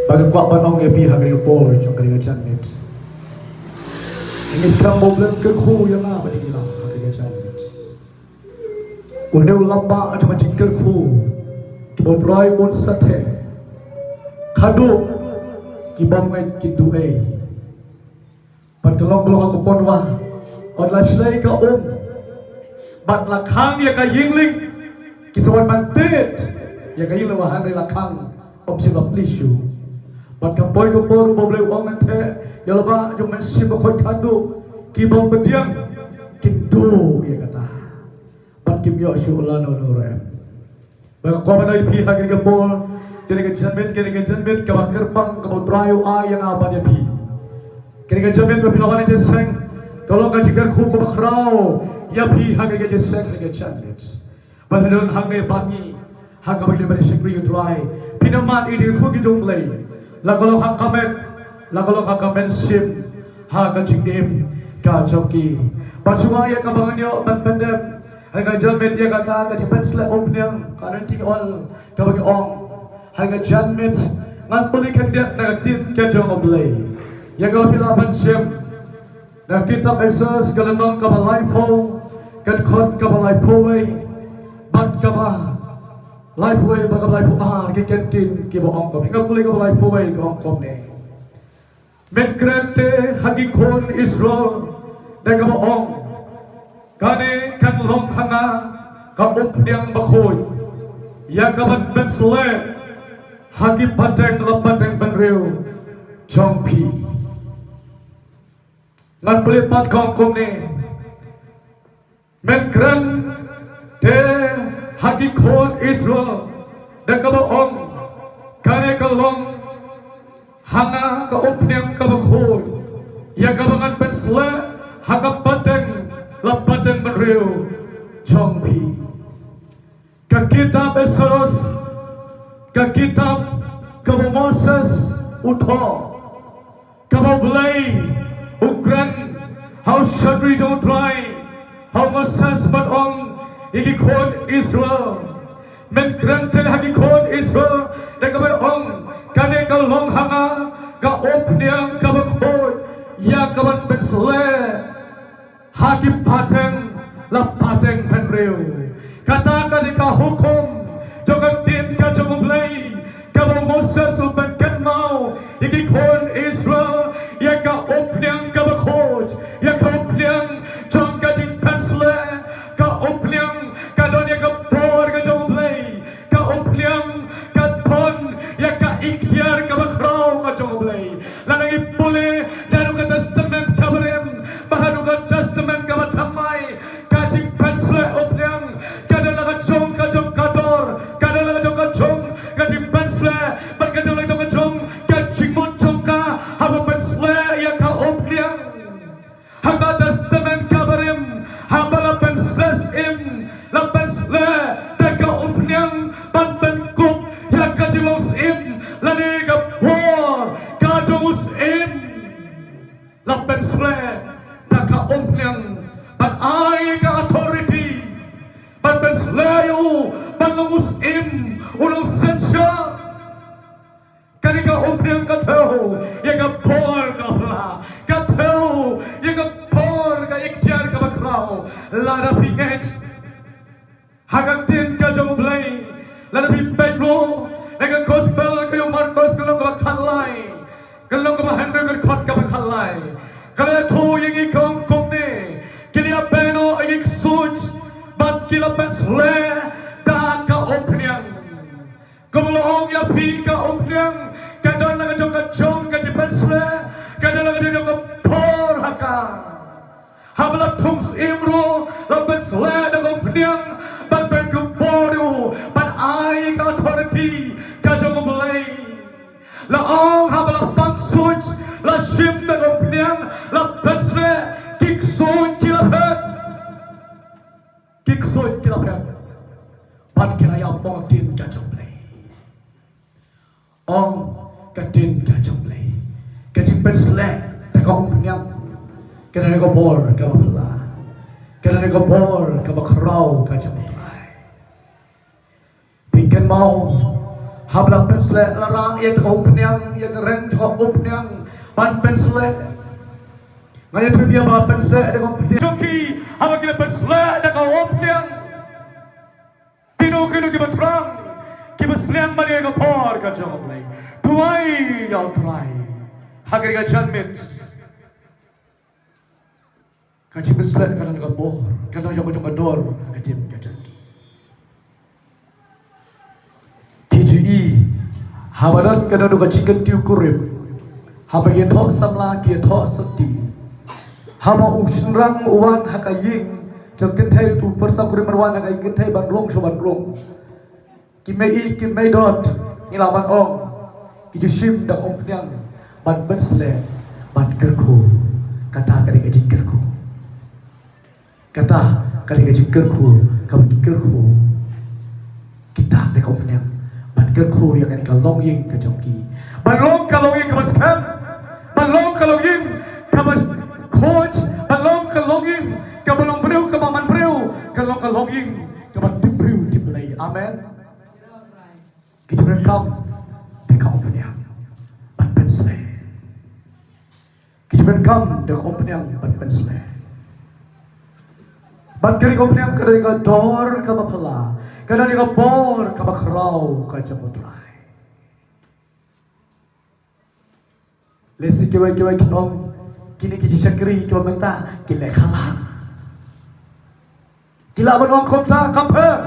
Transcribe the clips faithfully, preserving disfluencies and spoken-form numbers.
Ba nga kwah ban ong ïa phi ha kane ka por jong kane ka janmiet, ngi sngewbha ban kyrkhu ïa nga ba dei ïa nga ha kane ka janmiet. Une u lamba jong ka jingkyrkhu, kiba U Trai un sa theh. Khadduh ki bym ngeit kin duh ei. Bad ka long ka long ha ka por ba wat la shlei ka um bad la khang ïa ka ïingling, ki sa wan ban tied ïa ka ïingling ba hynrei la khang, ym shym la plie shuh. Bad ka poi ka por ba U Blei u ong, nga theh ïa u lamba jong U Mynsiem Bakhuid khadduh ki bym pdiang kin duh ïa kata. Bad kim ïoh shuh lano lano ruh em. Ba nga kwah ban ong ïa phi ha kane ka por, kane ka janmiet, kane ka janmiet kaba kyrpang kaba U Trai u ai ïa nga bad ïa phi. Kane ka janmiet ba phi la wan ha jingïaseng, ka long ka jingkyrkhu kaba khraw ïa phi ha kane ka jingïaseng, kane ka janmiet. Ba phi don hangne bad ngi ha kaba ïadei bad ka shakri U Trai, phin ïa mad ïa ki jingkyrkhu ki jong U Blei, la ka long ha ka met, la ka long ha ka mynsiem, ha ka jingim ka jong ki. Bad shuwa ïa kaba ngan ïoh ban pyndep ha kane ka janmiet ïa kata ka jingpynsleh umphniang, ka anointing oil kaba ngi ong ha kane ka janmiet, ngan pule khyndiat na ka ktien ka jong U Blei ïa kaba phi lah ban shem na ka kitab Exodus ka lynnong kaba laiphew, ka dkhot kaba laiphew wei bad kaba laiphew wei bad kaba laiphew ar, ki kyntien kiba ong kumne. Ngan pule kaba laiphew wei, ka ong kumne: Men kren te ha ki khun Israel da kaba ong, kane kan long ha nga ka umphniang bakhuid ïa kaban pynsleh ha ki pateng la pateng bynriew jong phi. Ngan pule pat, ka ong kumne: Men kren te ha ki khun Israel da kaba ong, kane ka long ha nga ka umphniang kaba khuid ïa kaba ngan pynsleh ha ka pateng la pateng bynriew jong phi. Ka kitab Exodus, ka kitab kaba u Moses u thoh, kaba U Blei u kren ha u shakri jong U Trai, ha u Moses, bad ong ïa ki khun Israel. Men kren te ha ki khun Israel da kaba ong, kane ka long ha nga ka umphniang kaba khuid ïa kaban pynsleh ha ki pateng la pateng bynriew. Kata ka dei ka hukum jong ka ktien ka jong U Blei kaba u Moses u pynkynmaw ïa ki khun Israel, ïa ka umphniang kaba khuid, ïa ka umphniang jong ka jingpynsleh, ka umphniang ka don ïa ka bor ka jong U Blei, ka umphniang ka don ïa ka iktiar kaba khraw ka jong U Blei. Lada ngi pule naduh ka Testament kaba rim bad haduh ka Testament kaba thymmai, ka jingpynsleh umphniang ka don la ka jong ka jong ka dor, ka don la ka jong ka jong ka jingpynsleh bad ka don la ka jong ka jong ka jingmut jong ka haba pynsleh ïa ka umphniang. Ha ka Testament kaba rim, haba la pynsleh syiem, la pynsleh da ka umphniang ban pynkup ïa ka jinglong syiem lane ka bor ka jong u syiem. La pynsleh da ka umphniang ban ai ka authority ban pynsleh ïa u ban long u syiem, u long synshar. Kane ka umphniang ka thew ïa ka bor ka pla, ka thew ïa ka bor ka iktiar kaba khraw. Lada phi ngeit ha ka ktien ka jong U Blei, lada phi peit ruh na ka Gospel ka jong u Markos ka lynnong kaba khatlai, ka lynnong kaba hynriew ka dkhot kaba khatlai, ka la ïathuh ïa ngi, ka ong kumne: Ki la ïabeh noh ïa ki ksuid bad ki la pynsleh da ka umphniang. Kumba la ong ïa phi, ka umphniang ka don la ka jong ka jong ka jingpynsleh, ka don la ka jong ka bor ha ka. Haba la thung syiem ruh la pynsleh da ka umphniang ban pynkupbor ïa u, ban ai ka authority ka jong U Blei. La ong haba la pang ksuid, la shim da ka umphniang, la pynsleh, ki ksuid ki la phet. Ki ksuid ki la phet. Bad ki la ïap, ong ka ktien ka jong U Blei. Ong ka ktien ka jong U Blei, ka jingpynsleh da ka umphniang ka don ka bor kaba pla, ka don ka bor kaba khraw ka jong U Trai. Phi kynmaw Haba la pynsleh, la rah ïa ka umphniang, ïa ka reng jong ka umphniang ban pynsleh. Nga ïathuh ïa ba pynsleh da ka umphniang. Jong ki, haba ki la pynsleh da ka umphniang, kino kino kiba thrang, kiba sliang ban ïa ka por ka jong U Blei. Duwai ïa U Trai ha kane ka janmiet. Ka jingpynsleh ka long ka bor, ka long ka jong ka dor ha ka jingim ka jong ki. Ki ju i, haba don ka don ka jingkyntiew kurim, haba ki thoh samla, ki thoh sati, haba u shynrang u wan ha ka ïing, ki kynthei, u pyrsa kurim u wan ha ka ïing kynthei ban rung sha ban rung. Ki mei ïeit, ki mei dot, ngi lah ban ong, ki ju shim da ka umphniang ban pynsleh, ban kyrkhu. Kata ka dei ka jingkyrkhu. Kata ka dei ka jingkyrkhu, ka ban kyrkhu. Kita da ka umphniang ban kyrkhu ïa kane ka longïing ka jong ki. Ban long ka longïing kaba skhem, ban long ka longïing kaba khuid, ban long ka longïing kaba long briew, kaba man briew, ka long ka longïing kaba tip briew tip Blei. Amen. Ki ju donkam da ka umphniang ban pynsleh. Ki ju donkam da ka umphniang ban pynsleh. Bad kane ka umphniang ka dei ka dor kaba phylla, ka dei ka bor kaba khraw ka jong U Trai. Lehse kiwei kiwei ki ong, kine ki jingshakri kiba mynta ki leh khala. Ki lah ban ong kumta, kam pher.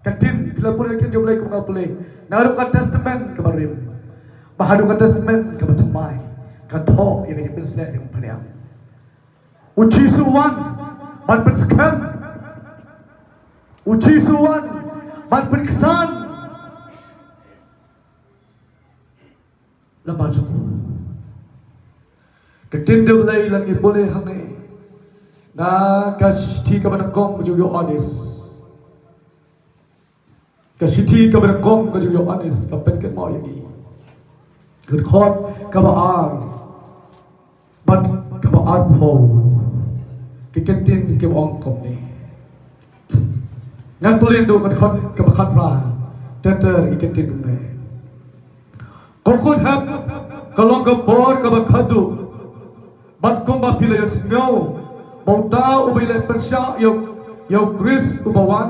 Ka ktien phi la pule, ka ktien jong U Blei kumba nga pule, naduh ka testament kaba rim bad haduh ka testament kaba thymmai, ka thoh ïa ka jingpynsleh jong U Blei. U Jisu u wan ban pynskhem. U Jisu u wan ban pynksan. Lem bad jong u. Ka ktien jong U Blei lada ngi pule hangne na ka shithi kaba nyngkong ka jong u Ïoannis. Ka shithi kaba nyngkong ka jong u Ïoannis ka pynkynmaw ïa ngi. Ka dkhot kaba ar bad kaba arphew. Ki kyntien kiba ong kumne. Ngan pule naduh ka dkhot kaba khatphra, ter ter ki kyntien kumne. Ko khun hep, ka long ka por kaba khadduh. Bad kumba phi la ïohsngew ba uta uba ïaleh pyrshah ïa u, ïa u Khrist uba wan,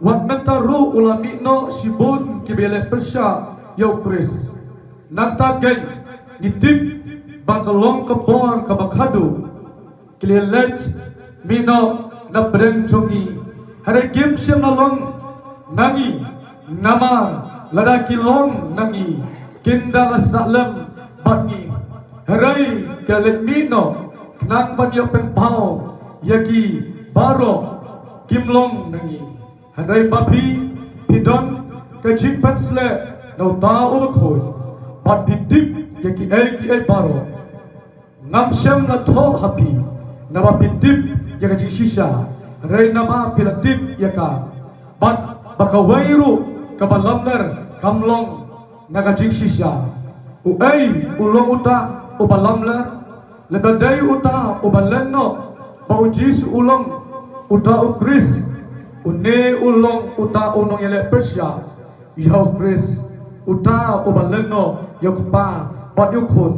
wat mynta ruh u la mih noh shibun kiba ïaleh pyrshah ïa u Khrist. Nangta kein ngi tip ba ka long ka por kaba khadduh. Ki la leit mih noh na pdeng jong ngi. Hynrei kim shym la long na ngi, namar lada ki long na ngi, kin da la sah lem bad ngi. Hynrei ki la leit mih noh khnang ban ïoh pynpaw ïa ki baroh, kim long na ngi. Hynrei ma phi, phi don ka jingpynsleh na uta uba khuid, bad phi tip ïa kiei kiei baroh. Ngam shym la thoh ha phi naba phi tip ïa ka jingshisha, hynrei naba phi la tip ïa ka, bad ba kawei ruh kaba lamler kam long na ka jingshisha. Uei u long uta uba lamler? Lada dei uta uba len noh ba u Jisu u long uta u Khrist, une u long uta u nongïaleh pyrshah ïa u Khrist, uta uba len noh ïa u Kpa bad ïa u Khun.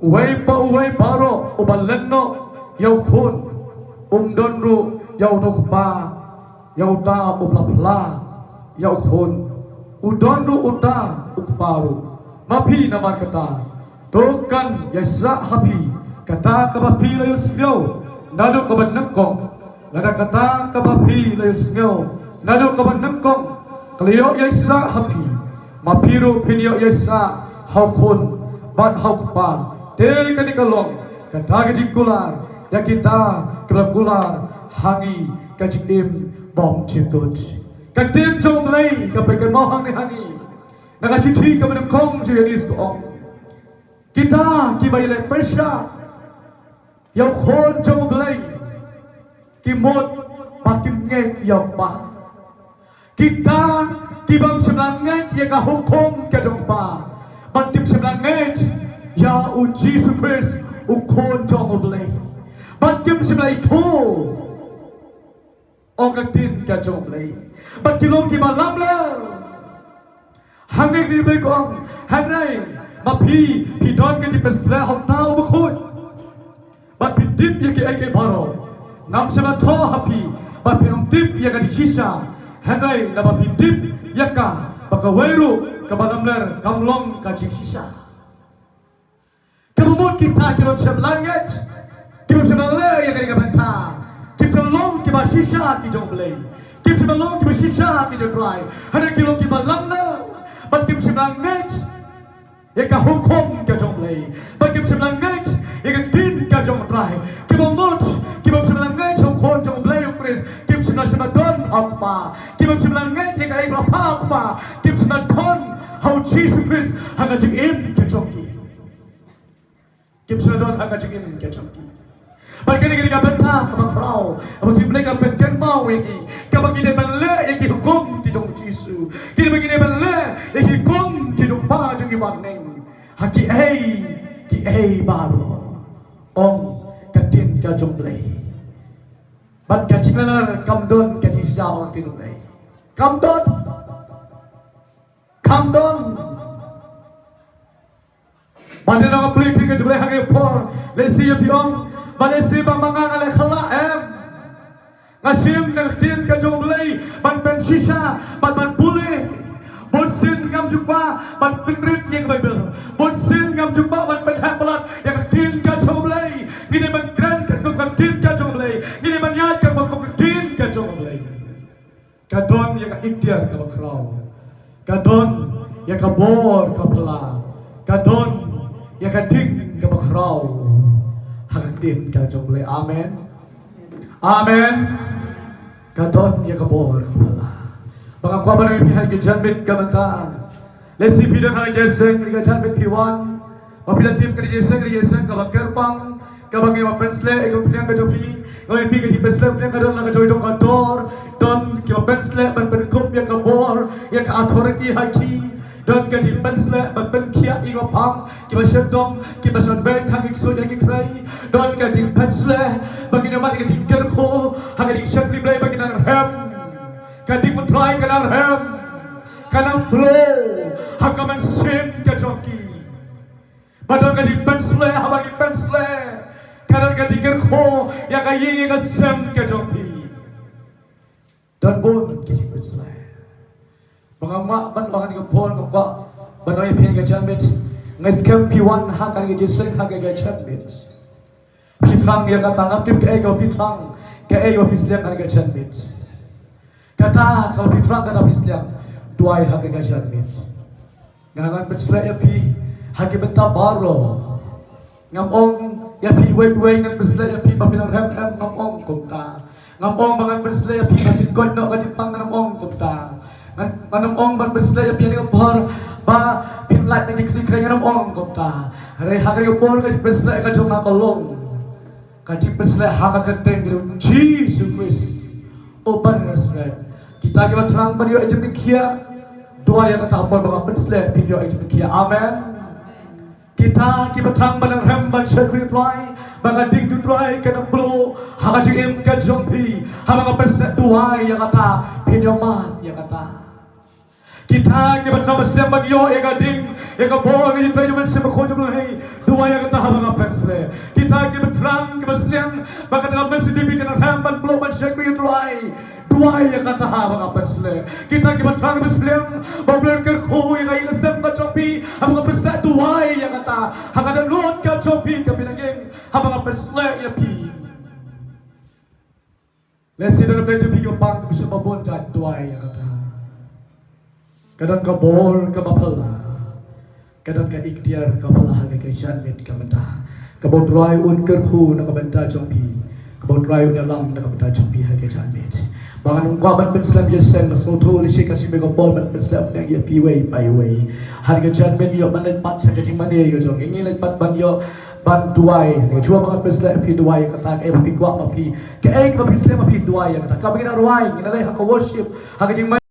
Uwei pa uwei baroh uba len noh ïa u Khun, um don ruh ïa uta u Kpa, ïa uta uba la phla ïa u Khun. U don ruh uta u Kpa ruh. Ma phi, namar kata, to kan ïaisah ha phi kata kaba phi la ïohsngew naduh kaba nyngkong. Lada kata kaba phi la ïohsngew naduh kaba nyngkong ka la ïoh ïaisah ha phi, ma phi ruh phin ïoh ïaisah ha u Khun bad ha u Kpa. Te kane ka long kata ka jingkular ïa kita kiba la kular ha ngi ka jingim bymjukut. Ka ktien jong U Blei ka pynkynmaw hangne ha ngi na ka shithi kaba nyngkong jong u Ïoannis, ka ong, kita kiba ïaleh pyrshah ïa u Khun jong U Blei ki mut ba kim ngeit ïa u Kpa. Kita ki bym shym la ngeit ïa ka hukum ka jong u Kpa, bad kim shym la ngeit ïa u Jisu Khrist, u Khun jong U Blei, bad kim shym la ithuh ïa ka ktien ka jong U Blei, bad ki long kiba lamler. Hangne ka ri Blei ka ong, hynrei ma phi, phi don ka jingpynshlur ha uta u bakhuid. Bad phi tip ïa kiei kiei baroh. Ngam shym la thoh ha phi ba phin ym tip ïa ka jingshisha. Hynrei naba phi tip ïa ka, ba kawei ruh kaba lamler kam long ka jingshisha. Kaba mut kita kiba shym la ngeit, kiba shym la leh ïa kane ka bynta, kim shym long kiba shisha ki jong U Blei, kim shym long kiba shisha ki jong U Trai. Hynrei ki long kiba lamler, bad kim shym la ngeit ïa ka hukum ka jong U Blei, bad kim shym la ngeit ïa ka ktien ka jong U Trai. Kiba mut, kiba shym la ngeit ha u Khun jong U Blei U Khrist, kim shym la, shym la don ha u Kpa. Kiba shym la ngeit ïa kaei ba la phah u Kpa, kim shym la don ha u Jisu Khrist ha ka jingim ka jong ki. Kim shym la don ha ka jingim ka jong ki. Bad kane ka dei ka bynta kaba khraw, kaba U Blei u pynkynmaw ïa ngi, kaba ngi dei ban leh ïa ki hukum ki jong U Jisu, kaba ngi dei ban leh ïa ki hukum ki jong U Kpa jong ngi ba ha bneng. Ha kiei kiei baroh, ong ka ktien ka jong U Blei. Bad ka jinglaler kam don ka jingshisha, ong ka ktien U Blei. Kam don. Kam don. Ba dei nang plie ktien ka jong U Blei ha kane ka por. Lehse ïa phi ong, ba lehse ba ma nga nga leh khlem. Nga shim na ka ktien ka jong U Blei ban pynshisha, ban, ban pule. Bunsien ngam ju kwah ban pynrit ïa ka Baibl. Bunsien ngam ju kwah ban pynheh palat ïa ka ktien ka jong U Blei. Ngi dei ban kren katkum ka ktien ka jong U Blei. Ngi dei ban ïaid katkum ka ktien ka jong U Blei. Ka don ïa ka ikhtiar kaba khraw. Ka don ïa ka bor ka phylla. Ka don ïa ka ding kaba khraw ha ka ktien ka jong U Blei. Amen. Amen. Ka don ïa ka bor ka phylla. Ba nga kwah ban ong ïa phi ha ka janmiet ka mynta, lehse phi don ha ka jingïaseng, ka janmiet phi wan. Ba phi la tip ka jingïaseng, ka jingïaseng kaba kyrpang, kaba ngi wan pynsleh ïa ka pyrthei ka jong phi. Nga ong ïa phi ka jingpynsleh pyrthei ka don la ka jong, jong ka dor. Don kiba pynsleh ban pynkup ïa ka bor, ïa ka authority ha ki. Don ka jingpynsleh ban pynkhiah ïa ki bapang, kiba shitom, kiba shonbeiñ ha ki ksuid ha ki khrei. Don ka jingpynsleh ba kin ïoh mad ïa ka jingkyrkhu ha ka jingshakri Blei, ba kin nang rhem. Ka ding U Trai ka nang rhem, ka nang blow ha ka mynsiem ka jong ki. Ba don ka jingpynsleh, haba ngi pynsleh, ka don ka jingkyrkhu ïa ka ïing ïa ka sem ka jong phi. Don bun ka jingpynsleh. Ba nga mad ban wan ha kane ka por, nga kwah ban ong ïa phi ha ka janmiet. Nga skhem phi wan ha kane ka jingïaseng ha ka janmiet. Phi thrang ïa kata, ngam tip kaei kaba phi thrang, kaei kaba phi sliang ha ka janmiet. Kata kaba phi thrang, kata phi sliang, duwai ha ka janmiet. Nga ngan pynsleh ïa phi ha ki bynta baroh. Ngam ong ïa phi wei wei ngan pynsleh ïa phi ba phin nang rhem, ngam ong kumta. Ngam ong ba ngan pynsleh ïa phi ba phin koit noh ka jingpang, ngam ong kumta. Ngan, ngam ong ban pynsleh ïa phi ha kane ka por ba phin lait na ki ksuid khrei, ngam ong kumta. Hynrei ha kane ka por ka jingpynsleh ka jong nga ka long ka jingpynsleh ha ka kyrteng ka jong U Jisu Khrist, uba u Nasaret. Kita kiba thrang ban ïoh ïa ka jingpynkhiah, duwai ïa kata, ha por ba nga pynsleh phin ïoh ïa ka jingpynkhiah. Amen. Kita kiba thrang ban nang rhem ban shakri U Trai, ba ka ding U Trai ka nang blow ha ka jingim ka jong phi haba nga pynsleh, duwai ïa kata, phin ïoh mad ïa kata. Kita kiba thrang ban sliang ban ïoh ïa ka ding, ïa ka bor, ïa ka jingtrei jong U Mynsiem Bakhuid jong U Blei, duwai ïa kata haba nga pynsleh. Kita kiba thrang, kiba sliang ba kata ka mynsiem jong phi ka nang rhem ban blow ban shakri U Trai, duwai ïa kata haba nga pynsleh. Kita kiba thrang, kiba sliang ba U Blei un kyrkhu ïa ka ïing ka sem ka jong phi haba nga pynsleh, duwai ïa kata ha ka dohnud ka jong phi, ka pynlong haba nga pynsleh ïa phi. Lehse don na pdeng jong phi kiba pang, kiba sngewbha ban duwai ïa kata. Ka don ka bor kaba phylla, ka don ka ikhtiar kaba phylla ha kane ka janmiet ka mynta, kaba U Trai un kyrkhu na ka bynta jong phi, kaba U Trai un ïalam na ka bynta jong phi ha kane ka janmiet. Ba ngan ym kwah ban pynsleh ïaseng, ba sngewthuh lehse ka shu mih ka por ban pynsleh ïa phi wei pa wei. Ha kane ka janmiet ngi ïoh ban leit pat sha ka jingmane ka jong ngi, ngi leit pat ban ïoh ban duwai. Ngi shu ba ngan pynsleh ïa phi, duwai ïa kata, kaei ba phi kwah ma phi, kaei kaba phi sliang ma phi, duwai ïa kata. Kaba ngi nang rwai, ngi nang leit ha ka worship, ha ka jingmane.